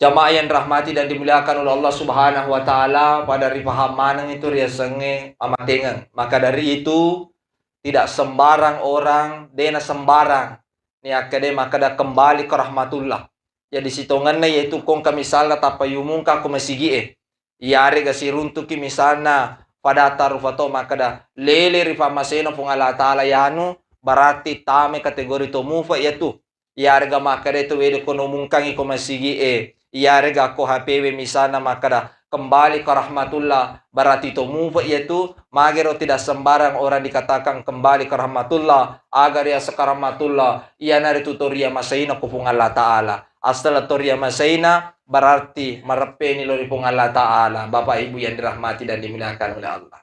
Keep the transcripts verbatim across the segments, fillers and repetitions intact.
Jamaah yang dirahmati dan dimuliakan oleh Allah Subhanahu wa Ta'ala, pada ripaham maneng itu riasengnge amatengeng. Maka dari itu, tidak sembarang orang, dena sembarang ni akkede makkeda kembali ke rahmatullah. Jadi sitongenna yaitu kongka misalna tappa yumungka ko masigi'e. Iyarega siruntuki misalna pada tarufa to makkeda lele ri pammasena Puang Allah Ta'ala yanu, berarti tame kategori to mufa yatu. Iyarega makkeda to wede ko nomungkangi ko masigi'e, iyarega ko H P we misalna makkeda kembali ke rahmatullah, berarti to mufa yatu. Magero tidak sembarang orang dikatakan kembali ke rahmatullah. Aga riaseng rahmatullah, iyanaritu to riamaseina ko Puang Allah Ta'ala. Asal to riamaseina, berarti mareppeni lo ri Puang Allah Ta'ala. Bapak Ibu yang dirahmati dan dimuliakan oleh Allah.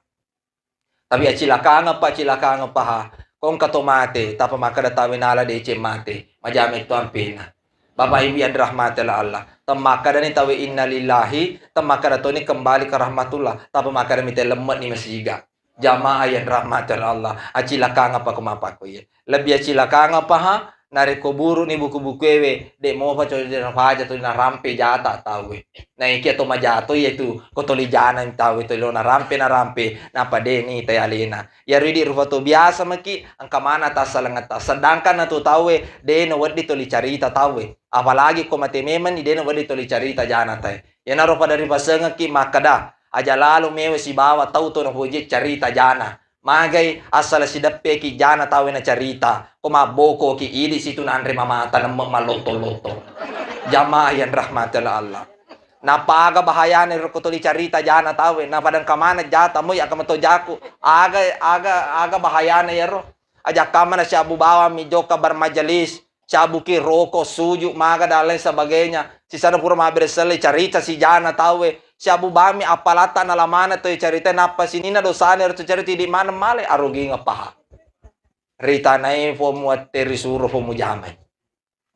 Tapi acilakangeppa, acilakangeppa ha. Kongka to mate, tappa makkeda tawe nala deceng mate. Majame to ampena. Bapak Ibu yang dirahmati oleh Allah. Temmakkedani tawe innalillahi, temmakkeda toni kembali ke rahmatullah. Tappa makkeda mite lemme'ni masiga. Jamaah yang dirahmati oleh Allah. Acilakangeppa ko mappakko iye. Lebbi acilakangeppa ha, narekko buru'ni buku-bukuewe, de' mopa coba nafaja tuli narampe jata tauwe. Naikia to majato iyetu, ko toli jana tauwe toli lo narampe, narampe, nappa de' nitai alena. Iyaro idi rufa to biasa maki, engka mana tassalengetta. Sedangkan natu tauwe, de' nawedding toli carita tauwe. Apalagi ko mate memenni, de' nawedding toli carita jana tae. Iyanaro pada ripasengekki makkeda, aja lalo mewe sibawa tau to napoji carita jana. Magai asala sideppeki jana tauwe nacarita, ko mabbokoki idi situ nanre mamata lemme mallotto-lotto. Jamaah yang dirahmati oleh Allah. Napaga bahayana ro ko toli carita jana tauwe, napadang kamana jata moi aga mato jaku. Aga, aga, aga bahayana yaro. Aja kamana siabu bawang mi jokka bermajelis, siabuki roko, suju, maga dan lain sebagainya. Sisana pura mabbere selle carita sijana tauwe. Siabu bami appalatta nalamana to carita nappa sininna dosana ro carita idi maneng male arugingeng paha. Ritanai fomu watte risuro fomu jamai.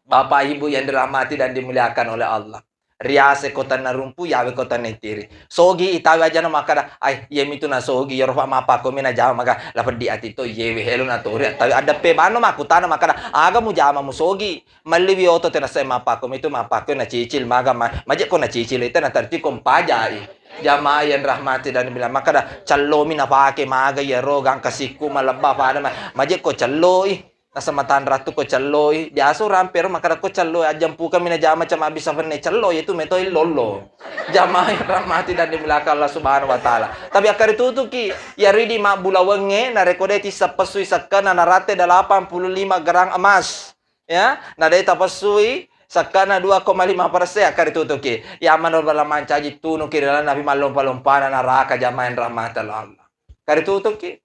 Bapak Ibu yang dirahmati dan dimuliakan oleh Allah. Riase ko tanna rumpu, yawe ko tanna itiri. Sogi itawe aja na makkada, ai, iya mitu na sogi, yaro fa mappakko mi na jama maka la peddi ati to, yewe helo na tori, tawe adeppe banno makkutana makkada, aga mu jama mu sogi. Melliwi oto tena sai mappakko mitu, mappakko na cicil maga ma-, maje ko na cicil itu na terti ko mpajai. Jamaah yang rahmati dan bila makkada, cello mi na pake maga yaro gangka sikku malebba pada ma-, maje ko cello i. Naseng matanra tu ko celloi, biasa urampe ro makkada ko celloi, ajjampukang mi najama cama bisa fenne celloi, itu metoi lollo. Jamaah yang rahmati dan dimuliakan Allah Subhanahu wa Ta'ala. Tapi akkari tutuki, ya ridi mabbulawengnge, narekko de tisseng pessui sekkena narate delapan puluh lima gram emas. Ya, na de tapessui sekkena dua koma lima persen, akkari tutuki. Ya mano bala mancaji tunuki ri lalenna api mallompa-lompana naraka, jamaah yang rahmati Allah. Akkari tutuki.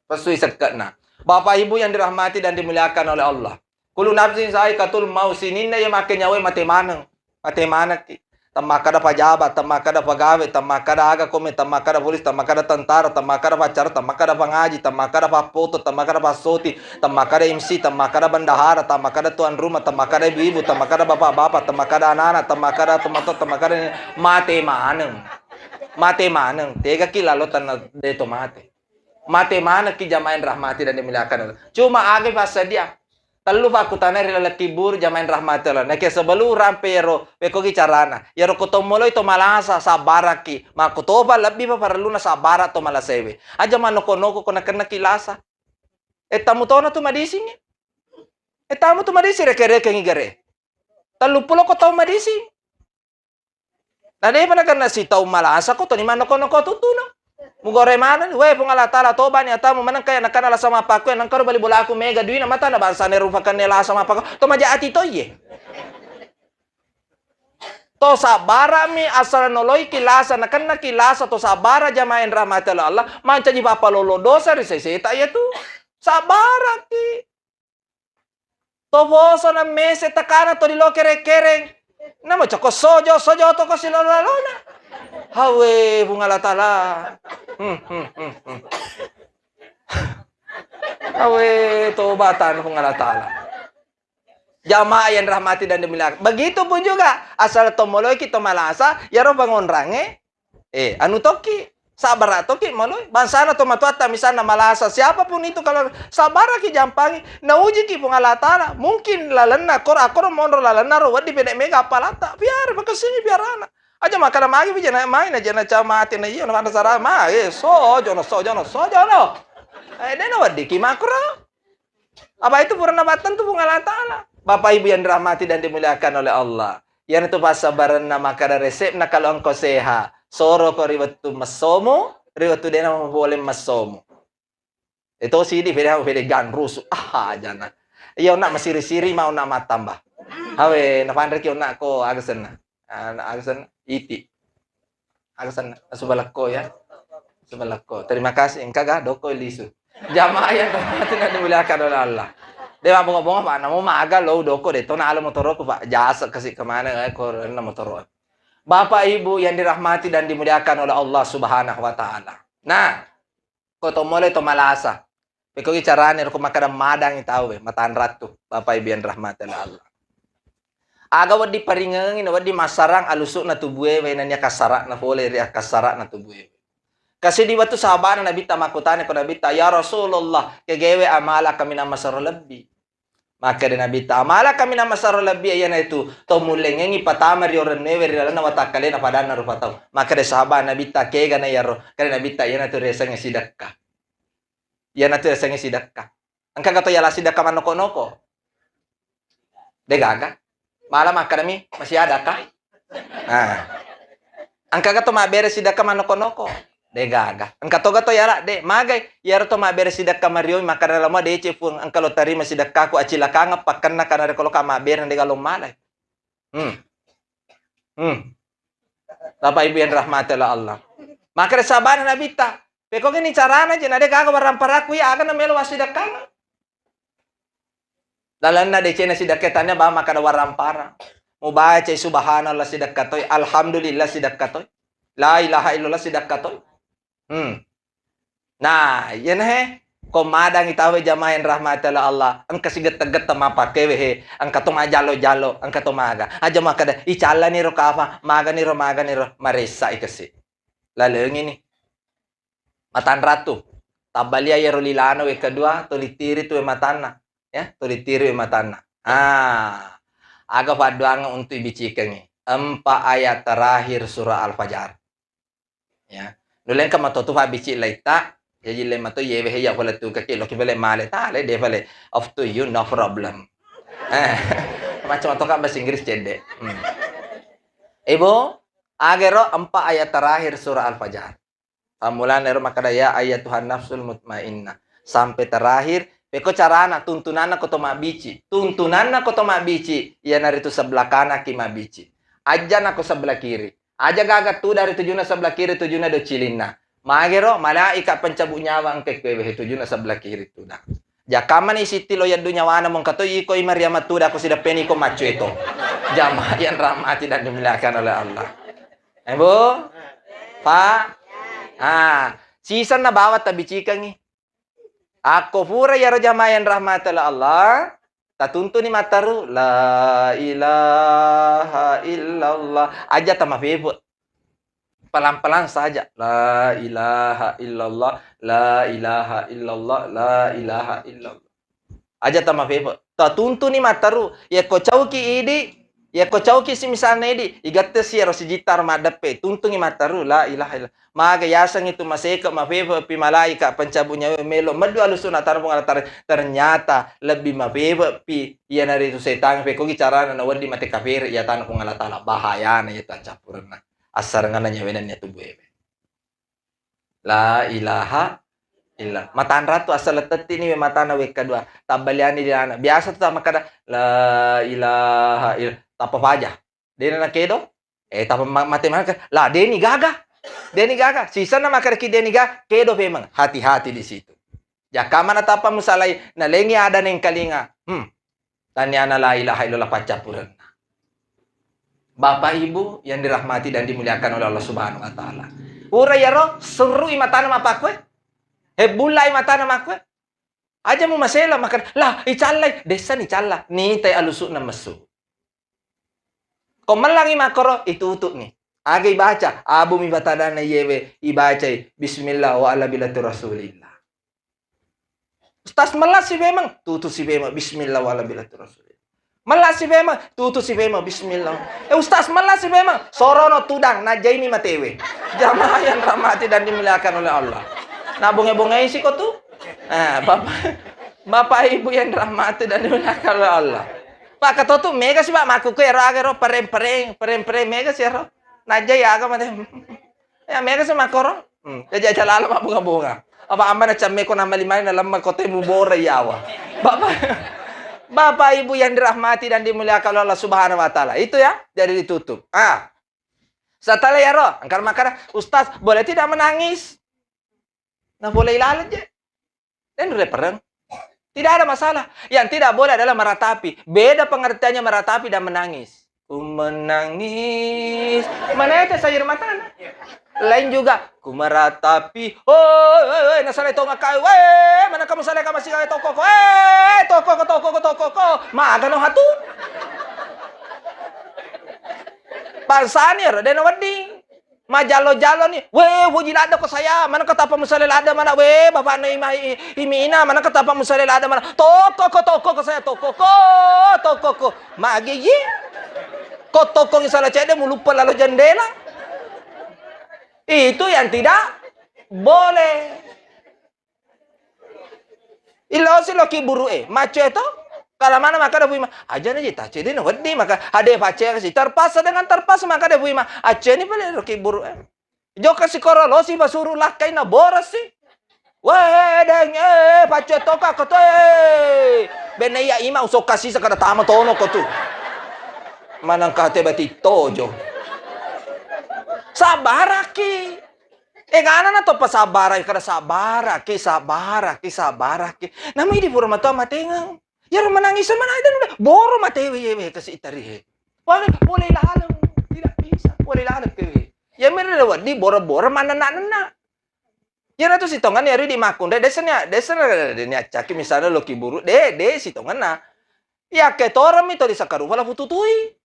Pessui sekke'na. Bapak Ibu yang dirahmati dan dimuliakan oleh Allah. Kullu nafsin za'iqatul maut, sininna iya makke nyawae mate maneng. Mate manekki. Temmakkada pajaba, temmakkada pagawe, temmakkada aga kome, temmakkada polis, temmakkada tentara, temmakkada pacara, temmakkada pangaji, temmakkada pappoto, temmakkada passoti, temmakkada M C, temmakkada bendahara, temmakkada tuan rumah, temmakkada ibu-ibu, temmakkada bapak-bapak, temmakkada anak-anak, temmakkada tomatoa, temmakkada mate maneng. Mate maneng. Tegaki lalo tanna deto mate. Mate manekki jamaah yang rahmati dan dimuliakan Allah. Cuma aga passadia. Tellu pakkutana ri laleng kuburu jamaah yang rahmati Allah. Nakke sebelum rampe yaro, pekogi carana. Yaro ko tommoloi to malasa, sabbarakki. Makkutopa lebbi pa parelluna sabbara to malasewe. Aja manoko-noko ko nakennaki lasa. E tamu tona tu madisingi. E tamu tu madising reke-rekengi gare. Tellu pulo ko tau madising. Na depa nakenna sitau malasa ko toni mannoko-noko tuttuno. Mugore maneng, we Puang Allah Taala, tobani atamu maneng kaya nakana lasa mappakkoe, nengkaro bali bolaku mega duina matana bangsane rupakanne lasa mappakko. To maja ati toiye. To sabbarami asal noloiki lasa, nakennaki lasa, to sabbara jamaah yang rahmati Allah, mancaji pappalolo dosa ri seseta iyatu. Sabbaraki. To poso na mese takana to dilo kereng-kereng. Namo coko sojo, sojo to ko silolo-lolona. Hawe, Puang Allah Taala. Hmm, hmm, hmm, hmm. Hawe, tobatan Puang Allah Taala. Jamaah yang rahmati dan dimuliakan. Begitupun juga, asal to moloiki to malasa, yaro pangonrange, eh, anu tokki. Sabbara toki maloi. Bangsana to matuatta misalna malasa, siapapun itu, kalau sabbaraki jampangi, naujiki Puang Allah Taala. Mungkin lalenna kor-, akkoro monro lalenna ro, wedding pede mega appalatta. Piara, makessingi piarana. Aja makkada magi pi jana mai na jana ca mati na iyo na pada sara ma, eh, so jono, so jono, so jono. Eh, dena weddiki makro. Apa itu purana battentu Puang Allah Taala. Bapak Ibu yang dirahmati dan dimuliakan oleh Allah. Iyanatu passabarenna makkada resepna kalau engkau sehat. Soroko ri wettu messomu, ri wettu dena mapole messomu. Itu sidi pede, pede ganrusu. Ah, jana. Iya, onna masiri-siri ma onna mattamba. Hawe, napanreki onna ko aga senna. Ah, aga senna. Iti. Aga senna. Subalakko ya. Subalakko. Terima kasih. Engka ga doko lisu. Jamaah yang terhormat dan dimuliakan oleh Allah. Dewa bonga-bonga, Pak, namo maga lo doko de to na ala motoroku, Pak. Jasa kasi kemana, eh, ko na motoro. Bapak Ibu yang dirahmati dan dimuliakan oleh Allah Subhanahu wa Ta'ala. Nah, ko to mole to malasa. Pekogi carane ro ko makkada madangi tau e, matanrattu. Bapak Ibu yang dirahmati oleh Allah. Aga wedding paringengi na wedding massarang alusu'na tubuewe, nania kassara'na pole ri akkassara'na tubuewe. Kasi di wettu sahabana Nabitta makkutana ko Nabitta, "Ya Rasulullah, kegewe amala kaminang masero lebbi." Makkeda Nabitta, "Amala kaminang masero lebbi iyanaitu to mullengengi patama ri orennewe ri lalenna watakkalena padanna rupa tau." Makkeda sahabat Nabitta, "Kegana iyaro?" Keda Nabitta, "Iyanatu riasengnge sidekka." Iyanatu riasengnge sidekka. Engkaga to yala sidekka mannoko-noko? De gaga. Mala makkadami, "Masih ada kah?" Ah. Engkaga to mabbere sidekka mannoko-noko? De gaga. Engka toga to yala? De. Magai? Iyaro to mabbere sidekka mario, makkada lamo deceng Puang, engka lo tarima sidekkaku, acilakangeng pakkenna kana rekoloka mabbere de galong malai. Hmm. Hmm. Bapak Ibu yang dirahmati oleh Allah. Makkada sahabana Nabitta, "Pekogini carana je na de gaga waramparaku iya, aga na melo wassidekkang?" Lalenna decena sidekka tania ba makkada warampara. Mubacai subhanallah sidekka toi, alhamdulillah sidekka toi, la ilaha illallah sidekka toi. Hmm. Nah, iyana he, ko madangi tauwe jamaah yang dirahmati oleh Allah, engka sigette-gette mappakewe he, engka to majalo-jalo, engka to maga. Aja makkada, "Ih, callani ro kafa, magani ro, magani ro," maressa i kesi. Lalengi ni. Matanratu. Tabbalia iyaro lilana wekka dua, tuli tiri tu matanna. Ya, tuli tiri matanna. Ah, aga paddoangeng untuk ibicikengi. Empat ayat terakhir surah Al-Fajar. Ya. Nulengka matotu fabici laitta, jaji le mato yewe heya fale tu kaki loki fale male tale de fale. Off to you, no problem. Eh, macam matoka bahasa Inggris cedde. Hmm. Ibu, agero empat ayat terakhir surah Al-Fajar. Pammulana ero makkada, "Ya ayyatuhan nafsul mutmainnah." Sampai terakhir, peko carana, tuntunanna ko to mabbici. Tuntunanna ko to mabbici, iyanaritu sebelah kanaki mabbici. Ajjana ko sebelah kiri. Aja gaga tuda ri tujuna sebelah kiri, tujuna docilinna. Magero, malaika pencabut nyawa engka kuewe tujuna sebelah kiri tuda. Jakkamani sitti lo yaddu nyawana mongka to iko i Maria matuda ko sideppeni ko maccueto. Jamaah yang rahmati dan dimuliakan oleh Allah. Eh, Bu? Pak? Ah, sisenna bawang tabicikengi. Akko pura iyaro jamaah yang rahmati oleh Allah, tatuntuni mattaru, "La ilaha illallah." Aja tamafefe. Pelan-pelan saja. "La ilaha illallah, la ilaha illallah, la ilaha illallah." Aja tamafefe. Tatuntuni mattaru. Yakko cauki idi, yakko cauki si misalna idi, igattesi ero sijitta ro maddeppe. Tuntungi mattaru, "La ilaha illallah." Maga yaseng itu maseke, mafefe pi malaika pencabut nyawa melo meddu alusuna tana Puang Allah Taala. Ternyata lebbi mafefe pi iyanaritu setang, pekogi carana nawedding mate kafere iya tana Puang Allah Taala. Bahayana iyatu accappurenna. Assarenganna nyawa nennia tubuewe. La ilaha illa. Matanratu asal tettini we matana wekka dua. Tabbaliani di ana. Biasa tu makkada, "La ilaha illa." Tappa faja. Dena nakedo. Eh, tappa ma-, mate maneng. Lah, deni gaga. Deni gaga. Sisenna makkadaki deni gaga, kedo pemeng. Hati-hati di situ. Jakkamana tappa musalai, nalengi ada nengkalinga. Hmm. Taniana la ilaha illallah paccappurenna. Bapak Ibu yang dirahmati dan dimuliakan oleh Allah Subhanahu wa Ta'ala. Ura yaro, serrui matana mapakkue. Hebbullai matana makkue. Aja mu masela makan, lah, icallai, dessa ni calla, nitai alusu'na messu. Ko mellangi makkoro, itutu'ni. Aga ibaca, abu mi batadanna iyewe, ibacai, "Bismillah wa ala millati Rasulillah." Ustaz, mella si memang, tutu si memang, "Bismillah wa ala millati Rasulillah." Mella si memang, tutu si memang, "Bismillah." Eh, Ustaz, mella si memang, sorono tudang, najjaini matewe. Jamaah yang rahmati dan dimuliakan oleh Allah. Nah, bonge-bonge si ko tu. Ah, Bapak, Bapak Ibu yang rahmati dan dimuliakan oleh Allah. Pak, ketua tu mega si, Pak, maku ke ero, aga ero, pereng-pereng, pereng-pereng, mega si ero. Najjai aga mate. Ya, mega si makoro. Hmm, jaji aja lalo mabbonga-bonga. Apa amba na camme ko namali-mali na lemma ko te mubora yawa. Bapak, Bapak Ibu yang dirahmati dan dimuliakan oleh Allah Subhanahu wa Ta'ala. Itu ya, jadi ditutup. Ah. Setelah ya, Ro, angkar makara, "Ustaz, boleh tidak menangis?" Nah, boleh ilalang je. Dan udah perang. Tidak ada masalah. Yang tidak boleh adalah meratapi. Beda pengertiannya meratapi dan menangis. Ku menangis. Mana itu sayur matana? Lain juga. Ku meratapi. Oi, oi, oi, nasale tonga kai. Weh, mana kamu sale kamu sih toko ko? Eh, toko ko, toko ko, toko ko. Maga no hatu. Bangsani ero, dena wedding. Majallo-jallo ni, "Weh, woji ladde ko saya, mana ko tapa musale ladde mana, weh, bapakna ima, i-, imina, mana ko tapa musale ladde mana, toko ko, toko ko saya, toko ko, toko ko." Magi yi? Ko toko ngi sala cedde muluppa lalo jendela. Itu yang tidak boleh. Illosi lo kiburu e, maccoe to? Kala mana makkeda Puima, "Aja na ji tacce de na wedding," maka ade pacce kasi, terpaksa dengan terpaksa makkeda Puima, "Acceni pale lo kiburu e." Jokka sikoro losi basuru lakkai na borasi. Weh, deng, eh, paccoe to ka ko to, eh. Benne iya ima usok kasi sakada tama tono ko tu. Manang kate bati tojo. Sabaraki. Eh, gana na toppa sabbaraki, kada sabbaraki, sabbaraki, sabbaraki. Nami di pura matua matengeng. Yaro manangis sama na dan udah boro matewe yewe kasi itari he. Wah, boleh laleng. Tidak bisa, boleh laleng tewe. Ya mere wedding boro-boro manenna-nenna. Yana tu sitongan yari di makunre, desanya, desanya de ni accaki misalnya lo kiburu, de, de sitonganna. Yakke toremmi to disakkarupa la pututui.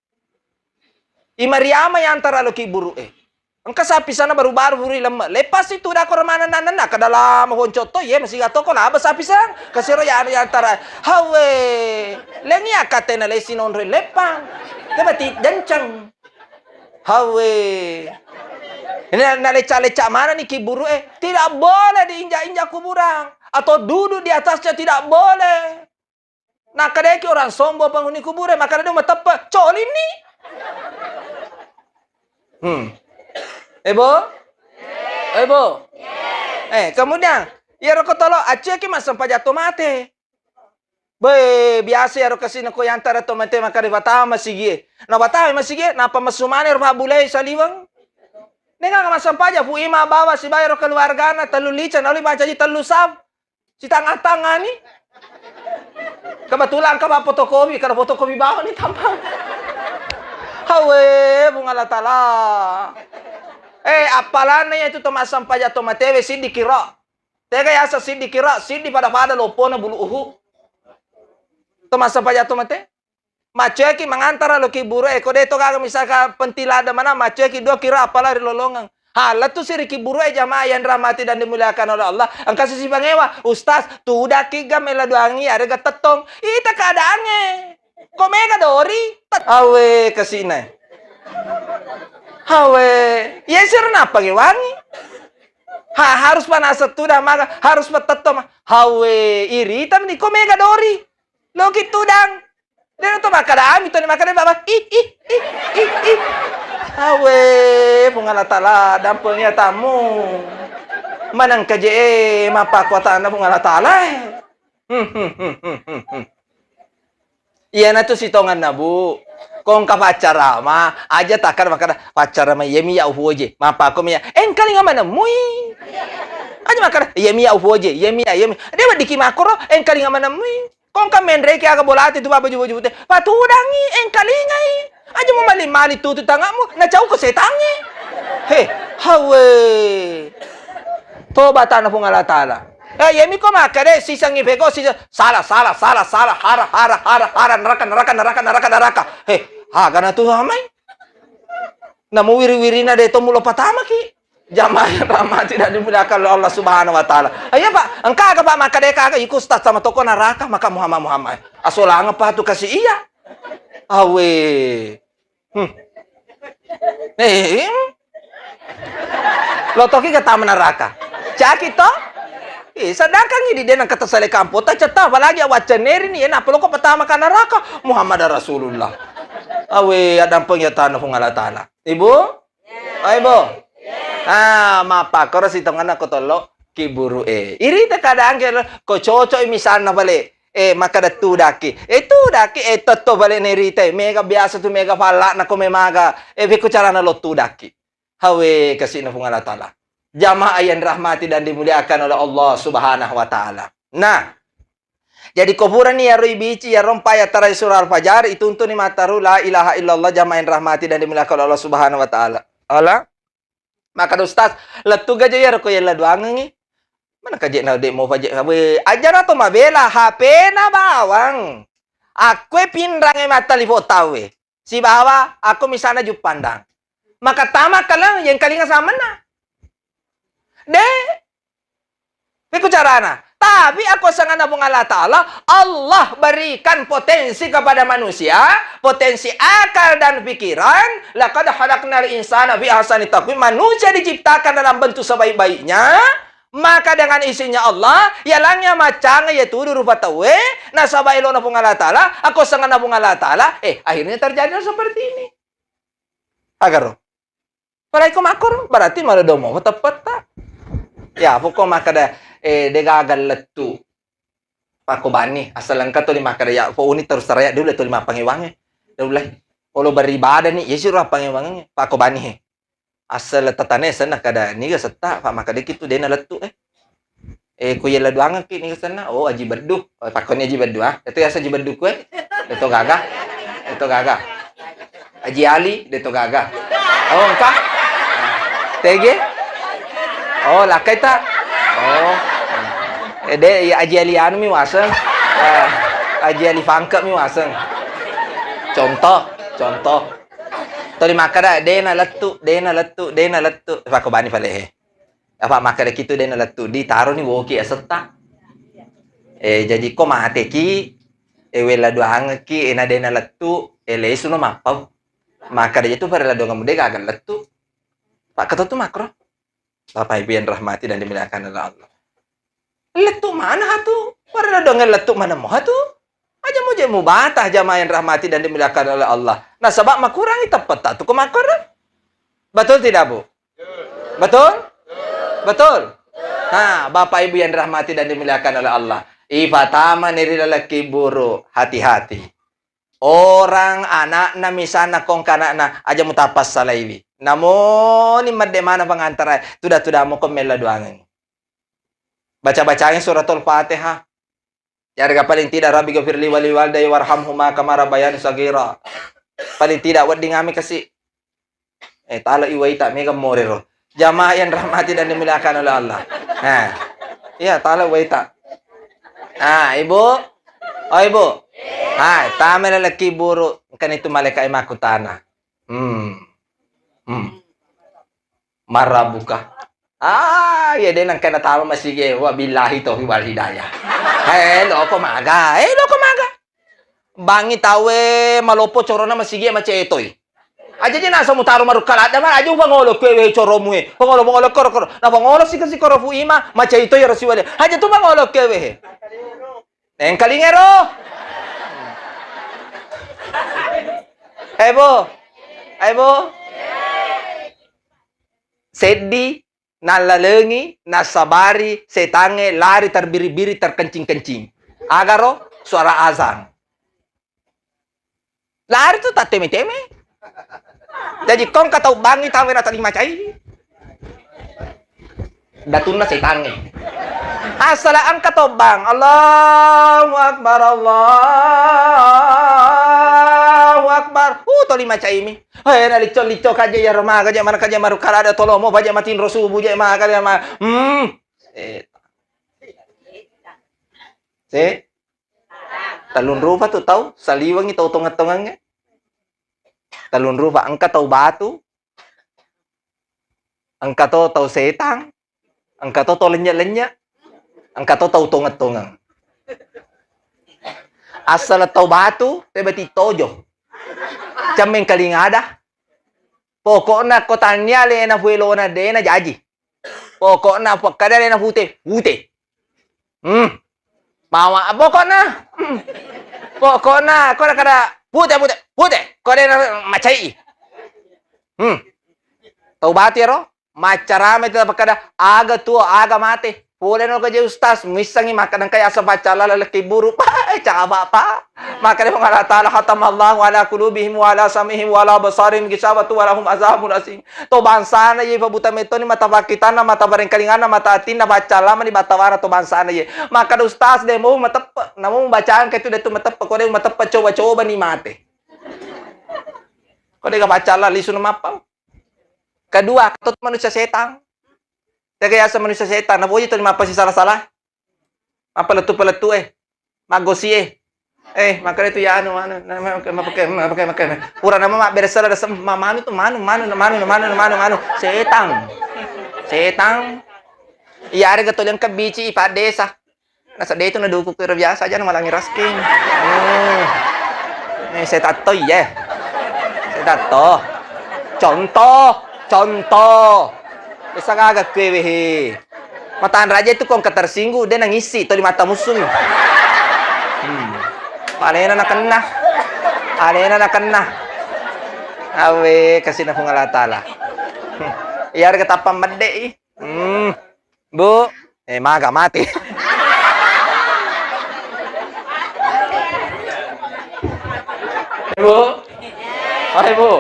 Imariama yantara lo kiburu e. Engka sapisana baru-baru furi lemme. Lepas itu dako remana nanenna ke dalam honco to ye masiga toko laba sapisang. Kasiro ya anu yantara. Hawe. Lengi akatena lesi nonroi leppang. Tebati denceng. Hawe. Ini na leca-leca mana ni kiburu e. Tidak boleh diinjak-injak kuburan atau duduk di atasnya tidak boleh. Nakkedaki orang sombong penghuni kubure, makkeda de mateppe, colinni. Hmm. Eh, Bo? Eh, Bo? Eh, kemudian, iyaro ko tolo, accueki massempajang to mate. Be, biasa iyaro kasi nako yantara to mate makkeda batama sigie. Na batama masigie, napa messu mane ro pabbulai saliweng. Nengka massempajang, Pu Ima bawa sibawa ro keluargana, tellu lica, nauli mancaji tellu sab. Sitanga-tangani. Kebetulan ka fotokopi, kada fotokopi bawa ni tampang. Hawe, Puang Allah Ta'ala. Eh, appalanna iya tu to massempajang to matewe siddi kira. Tega yasa siddi kira, siddi pada-pada lopona bulu uhu. To massempajang to mate. Maccoeki mangantara lo kiburu e, ko de to gaga misalkan penting ladde mana, maccoeki dua kira apala ri lolongeng. Ha, lettu si ri kiburu e jamaah yang dirahmati dan dimuliakan oleh Allah. Engka sisi pangewa, "Ustaz, tudaki ga mela duangi arega tettong." Ita keadaannya. Ko mega dori. Tet-, awe kasina. Hawe. Iya sir napa ge wangi? Ha, harus panasa tudang maga, harus patettong ma. Hawe, irita meni ko mega dori. Loki tudang. Dena to makkada ami to ni makkada baba. Ih, ih, ih, ih, ih. Awe, Puang Allah Ta'ala, dampengi atamu. Maneng kaje, eh, mappakuatanna Puang Allah Ta'ala, eh. Hmm, hmm, hmm, hmm, hmm, hmm. Iyana tu sitonganna, Bu. Ko engka paccarama, aja takkada makkada, "Paccarama iyami ya upoje." Mappakko mi ya, "Engkalinga manemmui." Aja makkada, "Iyami ya upoje, iyami ya, iyami." De weddiki makkoro, "Engkalinga manemmui." Ko engka menreki aga bolate tu baju-baju te. Patudangi, engkalingai. Aja mu mali-mali tutu tangamu, nacau ko setangi. He, hawe. Toba tana Puang Allah Ta'ala. Eh, iyami ko makkada sisangi peko sisa-, salah, salah, salah, salah, hara, hara, hara, hara, neraka, neraka, neraka, neraka, neraka. He, aga na tu amai? Namu wiri-wirina de to mulo patamaki. Jamaah yang rahmati dan dimuliakan oleh Allah Subhanahu wa Ta'ala. Iya, Pak, engka aga, Pak, maka de kaga iku ustaz sama toko neraka, maka Muhammad, Muhammad. Asolang apa tu kasih iya. Awe. Hmm. Eh, hmm. Lo toki ke taman neraka. Caki to? Eh, sedangkan ini dia nang kata sale kampota cetta, apalagi awak ceneri ni, enak peloko pertama ke neraka. Muhammad Rasulullah. Awe, ada pengetahuan Puang Allah Ta'ala. Ibu? Oh, Ibu? Ah, mappakkoro sitongenna ko tollo kiburu e. Iri te keadaan ke ko cocok misalna bale. Eh, makkeda tudakki. Eh, tudakki, eh, tetto bale nerita. Mega biasa tu mega fallakna ko memaga. Eh, beko carana lo tudakki. Hawe kasihna Puang Allah Ta'ala. Jamaah yang rahmati dan dimuliakan oleh Allah Subhanahu wa Ta'ala. Nah, jadi ko purani iyaro ibici, iyaro mpa ya tarai surah Al-Fajar, ituntuni mattaru la ilaha illallah, jamaah yang rahmati dan dimuliakan oleh Allah Subhanahu wa Ta'ala. Ala? Maka ustaz, lettu gaja iyaro ko yella duangengi. Mana kaje na de mo faje. We, ajana to mabela H P-na bawang. Akkue pinrange mattalifo tawe. Sibawa akko misalna juppandang. Maka tama kaleng yang kalinga samenna. De. Piku carana. Tapi akko sanganna Puang Allah Ta'ala, Allah berikan potensi kepada manusia, potensi akal dan pikiran, laqad khalaqnal insana fi ahsani taqwim, manusia diciptakan dalam bentuk sebaik-baiknya, maka dengan izinnya Allah, yalangnya macang ya tudu rupa tauwe, nasaba elona Puang Allah Ta'ala, akko sanganna Puang Allah Ta'ala, eh, akhirnya terjadi seperti ini. Agaro. Pala iko makkoro, berarti madodo mo teppetta. Ya, pokok makkeda, eh, de gaga lettu. Pakko bani, asal engka tuli makkeda, ya, pokokni terus terang ya, dulu tuli mappangewange. Dulu lah. Kalau beribadah ni, ya suruh pangewange, pakko bani he. Asal tatane senna kada niga setta, pak makkeda kitu dena lettu, eh. Eh, ku yella duangekki ni senna. Oh, Aji Beddu. Oh, pakkoni Aji Beddu, ah. Itu biasa Aji Beddu kue. Deto gaga. Deto gaga. Aji Ali, deto gaga. Oh, engka? Tege? Oh, lakai ta? Oh. Eh, de, ya, Aji Ali anu mi waseng. Eh, Aji Ali Fangke mi waseng. Contoh, contoh. Toli makkeda, dena lettu, dena lettu, dena lettu. Pakko bani pale he. Apa makkeda kitu dena lettu, ditaroni woki asetta. Eh, jadi ko mateki, eh, wella duangekki, eh, na dena lettu, eh, lesuno mappau. Makkeda itu pada ladongamu de gaga lettu. Pak ketua tu makro. Bapak Ibu yang rahmati dan dimuliakan oleh Allah. Lettu mana hatu? Pada ladonga lettu mana mo hatu? Aja muje mubata jamaah yang rahmati dan dimuliakan oleh Allah. Nasaba makurangi teppetta tu ko makkoro. Betul tidak, Bu? Betul? Betul? Nah, Bapak Ibu yang dirahmati dan dimuliakan oleh Allah. Ifatama ni ri laleng kiburu, hati-hati. Orang anakna misalna kongka anakna, aja mutapassalaiwi. Namoni medde mana pengantara, tuda-tuda moko mella duangengi. Baca-bacangi suratul Fatihah. Yarega paling tidak, Rabbi ghafirli wali walidayya warhamhuma kama rabbayani saghira. Paling tidak wedding ami kasi. Eh, tala iwaita mega morero. Jamaah yang rahmati dan dimuliakan oleh Allah. Nah. Iya, tala iwaita. Ah, Ibu. Oh, Ibu. Hai, tama laleng kiburu. Kan itu malaikat makutana. Hmm. Hmm. Marabuka. Ah, iya de nangka natama masigi, wa billahi taufiq wal hidayah. Eh, loko maga, eh, loko maga. Bangi tawe malopo corona masigi macetoi. Aja je nasa mutaro marukka ladda, ma aja upangolo kue we coromu e. Pangolo, pangolo koro, koro. Na pangolo sika, sika rofu ima, macaitoi ro siwale. Aja tu pangolo kue we. Engkalingero. Ebo. Ebo. Seddi nallalengi, nassabari setangnge lari terbiri-biri, terkencing-kencing. Agaro suara azan. Lari tu tatteme-teme. Jaji kongka tau bangi tawe na tadi macai. Datunna setangnge. Asala engka tobbang. Allahu Akbar, Allahu Akbar. Uh, toli macaimi. Hei, na licco-licco kaje ya roma kaje mana kaje maru karada tolomo baje matinro subuh je ma kaje ma. Hmm. Eh. Se. Tellung rupa tu tau saliwengi tau tongeng-tongengnge. Tellung rupa engka tau batu. Engka to tau setang, engka to tau lennye-lennye, engka to tau tongeng-tongeng. Assaleng tau batu, te bati tojo. Cemmeng kalinga ada. Pokokna ko tannia alena fuelona dena jaji. Pokokna pakkada alena fute, fute. Hmm. Mawa pokokna. Hmm. Pokokna ko kada pute, fute, fute. Ko dena macai. Hmm. Tau batu ero. Maccarama itu pakkada, aga tuo, aga mate. Pole no keje ustaz, missangi makkada engka yaseng paccalla lalekki buru. Pa, eh, caba, pa. Makkada Puang Allah Ta'ala, khatamallahu ala qulubihim wa ala sam'ihim wa ala absarihim gisawatu wa lahum azabun asim. To bangsana ye pabuta metoni mata pakkitanna, mata barengkalinganna, mata atinna, paccallamani battawara to bangsana ye. Makkada ustaz de mau mateppe, namu bacaan ke itu de tu mateppe, ko de mateppe coba-coba ni mate. Ko de ga paccalla lisu na mappau. Kedua, engka to manusia setang. Tega yaseng manusia setang, napoji to mappasisala-sala. Mappalettu-palettu e. Maggosi e. Eh, makanya itu ya anu, anu, mapakai, mapakai, mapakai. Pura nama mabberesala dasem, ma-, manu tu, manu, manu, manu, manu, manu, manu. Setang. Setang. Iya, ada getol yang kebici, Pak Desa. Nasadde itu naduku kiro biasa aja namalangi rasking. Hmm. Eh, saya tatto iya. Saya tatto. Contoh, contoh. Bisa kagak kue wehe. Matan raja itu kong ketersinggung, dia nangisi, toli mata musuh. Hmm. Alena nakenna. Alena nakenna. Awe, kasih na Puang Allah Ta'ala. Hmm. Iya, harga tapang medde i. Hmm. Bu, eh, maga mati. Ibu, oh, Ibu,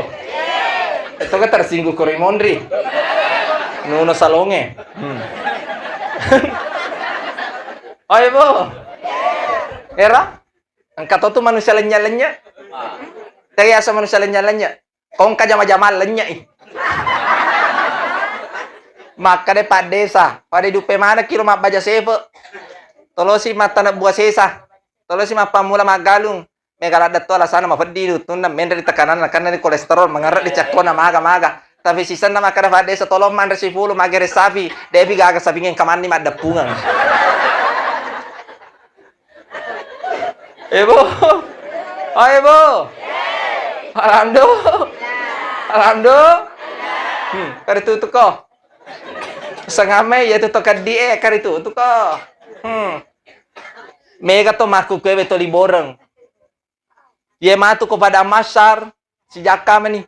itu kan tersinggung kori mondri. Nuno salonge. Hmm. Oh, Ibu, era, engka to tu manusia lenya-lenya. Tega yaseng manusia lenya-lenya. Kongka jama-jama lennye'i. Makkeda Pak Desa, pada duppe manekki ro mabbaja sefe. Tolosi mattana bua sesa. Tolosi mappammula maggalung. Mega ladde to alasanna mapeddi duttunna, menre ri tekananna, nakenna ri kolesterol, mangerre di cakkona, maga-maga. Tapi sisenna makkeda Pak Desa, tolong manre sifulu, magere sapi. Depi gaga sapinge engka manni maddeppungeng. Ibu. Oh, Ibu. Alhamdulillah. Alhamdulillah. Hmm, kari tutuko. Sengame ya tu tokaddi e, kari tutuko. Hmm. Mega to makku kue beto liboreng. Ye matu ko pada masar, sijakka meni.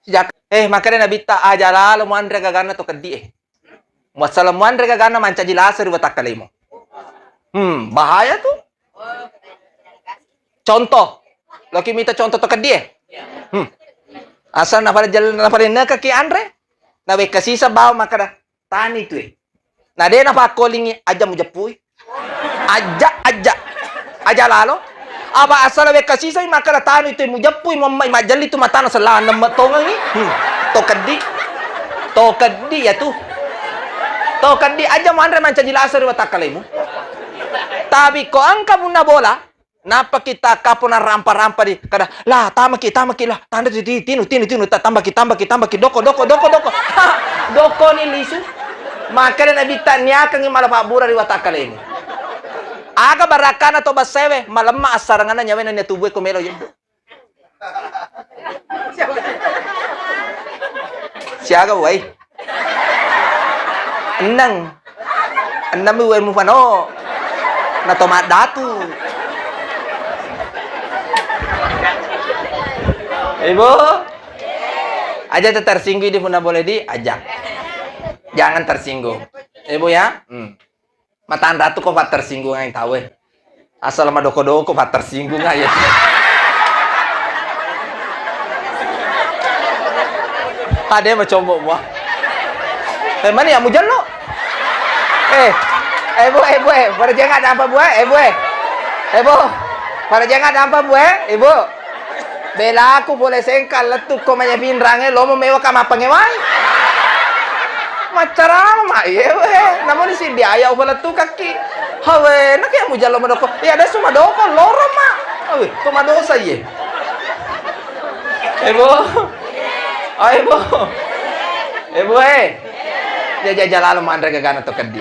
Sijak-, eh, makkeda Nabitta, aja lalo muanre gaganna to keddi e. Muassala muanre gaganna mancaji lasa ri watakkalemu. Hmm, bahaya tu. Contoh, loki mita contoh to keddi e. Hmm. Asal nafale jel-, nafale nekaki anre, nawekka sisa bawa makkeda, tani tu e. Na de napakkolingi, aja mujeppui. Aja, aja. Aja lalo. Apa asal wekka sisai makkeda tanu itu mujeppui, mamma majjalli tu matana selana mettongengi. Hmm. To keddi. To keddi ya tu. To keddi aja manre mancaji lasa ri watakkalemu. Tapi ko engka punna bola, Nappa kita kapona rampa-rampa di kada, lah, tamaki, tamaki, lah, tanda ti-, ti-, tinu, tinu, tinu, ta-, tambaki, tambaki, tambaki, doko, doko, doko, doko. Ha, doko ni lisu. Makkeda Nabitta, niakangi mala pabbura ri watakkalemu. Aga barakana to bassewe, malemma assaranganna nyawe nennia tubue ko melo yeddo. Siaga uwai? Enneng. Enneng mi uwai mufano. Na to maddatu. Ibu. Aja tersinggung di punna boleh di, aja. Jangan tersinggung. Ibu ya. Hmm. Matanra tu ko pattersinggungang tau e. Asal madoko-doko pattersinggungang ya. Ade macombo mua. Eh, mani ya mujallo. Eh, eh bu, eh bu, eh, pada jangan apa bu, eh bu, eh. Eh bu, pada jangan apa bu, eh, ibu. Belaku pole sengka lettu ko manya pinrange lomo mewa ka mappangewai. Maccarama ma iye we. Namuni siddi aya upalettukakki. Hawe, nake mujallo madoko. Ya desu madoko loro ma. Awe, to madosa iye. Ebo. Ayo, Bo. Eh, Bu, eh. Jaja jalalo manre gagana to keddi.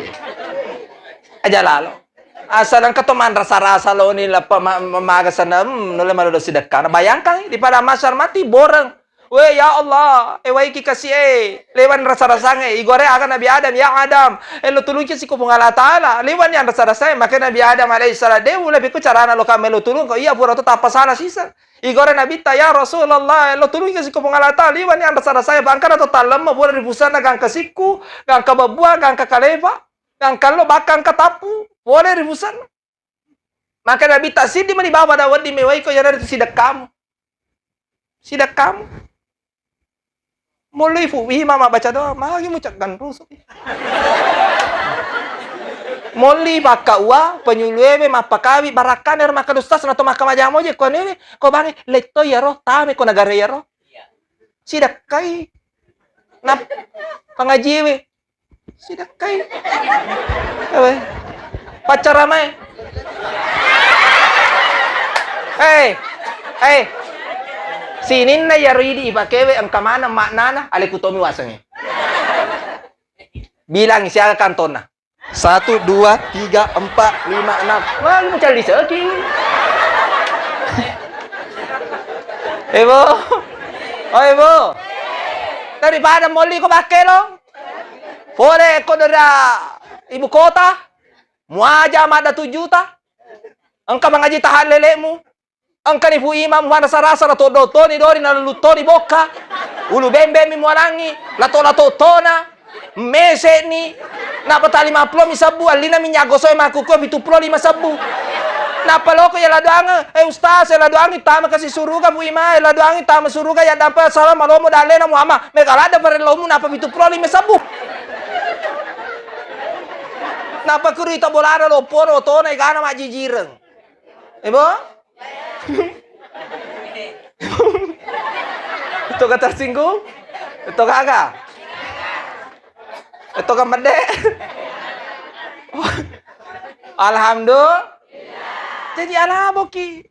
Aja lalo. Asal engka to manrasa-rasa loni lappa ma-, ma-, maga sana, hmm, nulle madodo sidekkana. Bayangkan, di padang mahsyar mati, boreng. We, ya Allah, eh, waiki kasi, eh, lewan rasa-rasang, eh, igore aga Nabi Adam, ya Adam, eh, lo tulungki siko Puang Allah Ta'ala, lewan yang rasa-rasang, eh, maka Nabi Adam alaihissalam, de, ula piku carana lo kame lo tulung, ko iya pura to tappa salah sisa. Igore Nabi ta, ya Rasulullah, eh, lo tulungki siko Puang Allah Ta'ala, lewan yang rasa-rasang, eh, bangkana to tallemma, pura ri pusana gangka sikku, gangka babua, gangka kalepa. Gangkallo bakkang katappu, pole ri fusanna. Maka Nabitta, siddi mani baba pada wedding mewaiko, iyanaritu sidekkamu. Sidekkamu. Molloi Fu Ima mabbaca doa, magi muceggang rusuk. Molli bakka ua, penyuluewe mappakawi, barakkane ro makkeda ustaz, nato makkamaja moje, ko newe, ko bange, letto iyaro, tame ko nagara iyaro. Sidekkai. Nap-, pangajiwe. Sidekkai. Awe. Paccaramae. Hei. Hei. Sininna iyaro idi ipakewe engka maneng maknana, alekutomi wasengnge. Bilangi siaga kantonna. Satu, dua, tiga, empat, lima, enam. Wah, lu mencari seki. Ebo. Oh, Ebo. Daripada molli ko bakke lo. Pole ko dera ibu kota. Muaja madda tujuta. Engka mangaji tahan lelemu. Engkani Fu Imang muarasa-rasa, la toddo toni dori, na lellu toni bokka. Ulu bembe mi mualangi, la to, la to tona, mese'ni. Nappa ta lima pulo mi sabbu, allina minyak gosok e makkukkue pitu pulo lima sabbu. Nappa loko ya ladoang, eh, ustaz, ya ladoang tama kasi suruga Fu Imang, ya ladoang tama suruga ya dampa salam malomo dallena Muhammad. Mega ladda parellomu nappa pitu pulo lima sabbu. Nappa kuru ita bolana loppono tona igana majijireng. Ebo? Itu ka tersinggung? Itu kagak? Itu ka medde? Alhamdulillah. Jadi alaboki.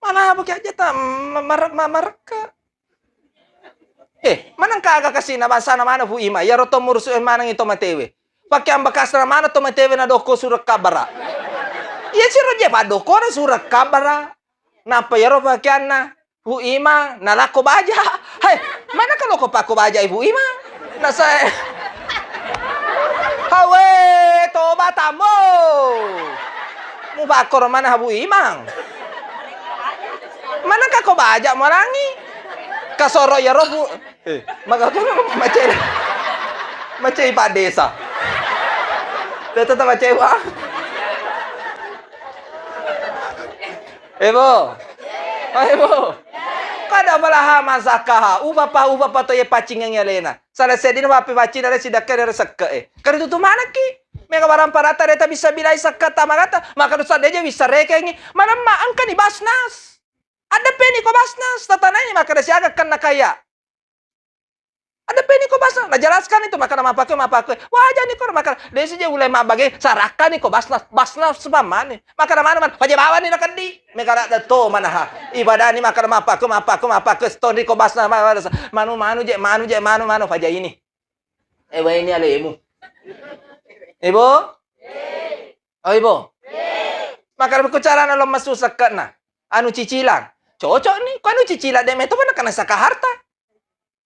Malaboki aja ta ma-, ma-, ma-, marekka. Eh, maneng kaga kasina bangsana maneng Fu Imang, iyaro to murusu e maneng to matewe. Pakeang bekasna maneng to matewe na dokko sureng kabbara. Iya siro je padokkona sureng kabbara. Nappa iyaro pakeanna Fu Imang nalakko baja. Hai, mana kalau ko pakko baja Fu Imang? Nasae. Hawe, toba tambo. Mu pakkoro mana Fu Imang? Mana ka ko baja malangi? Kasoro iyaro Fu Eh, maka tu macai, macai Pak Desa. Tetap macai, Pak. Eh, Bo. Eh, Bo. Kada balaha masakaha. Upa pa, upa pa to ye paccingengi alena. Sala sedina wape paccing ale sidakka dere sekke e. Kari tutu manaki. Mega barang parata deta bisa bilai sekke tamagata. Maka dosa deja bisa rekengi. Manemma engkani Basnas. Addepeni ko Basnas, tatanai makkeda siaga kenna kaya. Addepeni ko Basnas, najelaskan itu makkeda mappakue, mappakue. Wajani ko makkeda, desi je ulai mabbage, sarakkani ko Basnas, Basnas pammane. Makkeda mana man, paje bawani nakeddi. Mega ladda to manaha. Ibadani makkeda mappakue, mappakue, mappakue, stonri ko Basnas, ma-, ma-, manu, manu je, manu je, manu, manu, paja ini. Eh, waini alemu. Ibu? Oh, Ibu? Makkeda ko carana lo massu sekkena. Anu cicilan. Cocok ni, ko anu cicilan de meto pernah kena saka harta.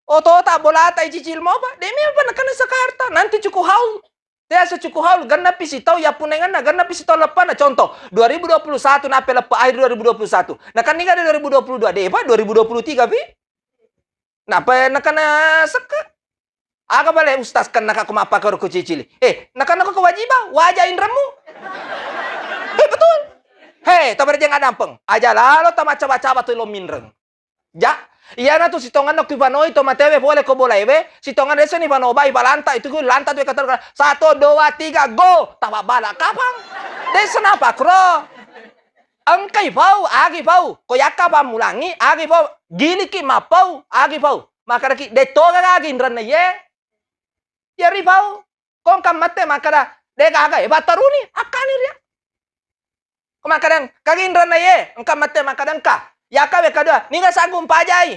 Oto ta bolata icicil mopa, de me pernah kena saka harta. Nanti cukup haul. Te asa cukup haul, gennapi sitau yappunengenna, gennapi sitau leppana. Contoh, dua ribu dua puluh satu nape leppe akhir dua ribu dua puluh satu. Nakan niga de dua ribu dua puluh dua, de pa dua ribu dua puluh tiga pi. Napa nakana sekke? Aga bale ustaz kenna ka ko mappakoro ko cicili. Eh, nakana ko kewajiban, waja inremmu. Eh, betul. Hei, tabarejeng adampeng. Aja lalo tamacaba-caba tu lo minreng. Ja, iyana tu sitonganna ku ipanoi to matewe pole ko bolaewe, sitonganna desa ni panobai balanta itu ku lanta tu katar satu, dua, tiga, go. Tababala kapang. Desa napa kro? Engkai pau, agi pau. Ko yakka pammulangi, agi pau. Giliki mappau, agi pau. Makkedaki, de toga gagi inrenna ye. Yari pau. Ko engka mette makkeda, de gaga e battaruni, akkani ria. Ko makkeda, kagi inrenna ye, engka mette makkeda engka. Yakka we kadua, niga saggung pajai.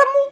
Remu.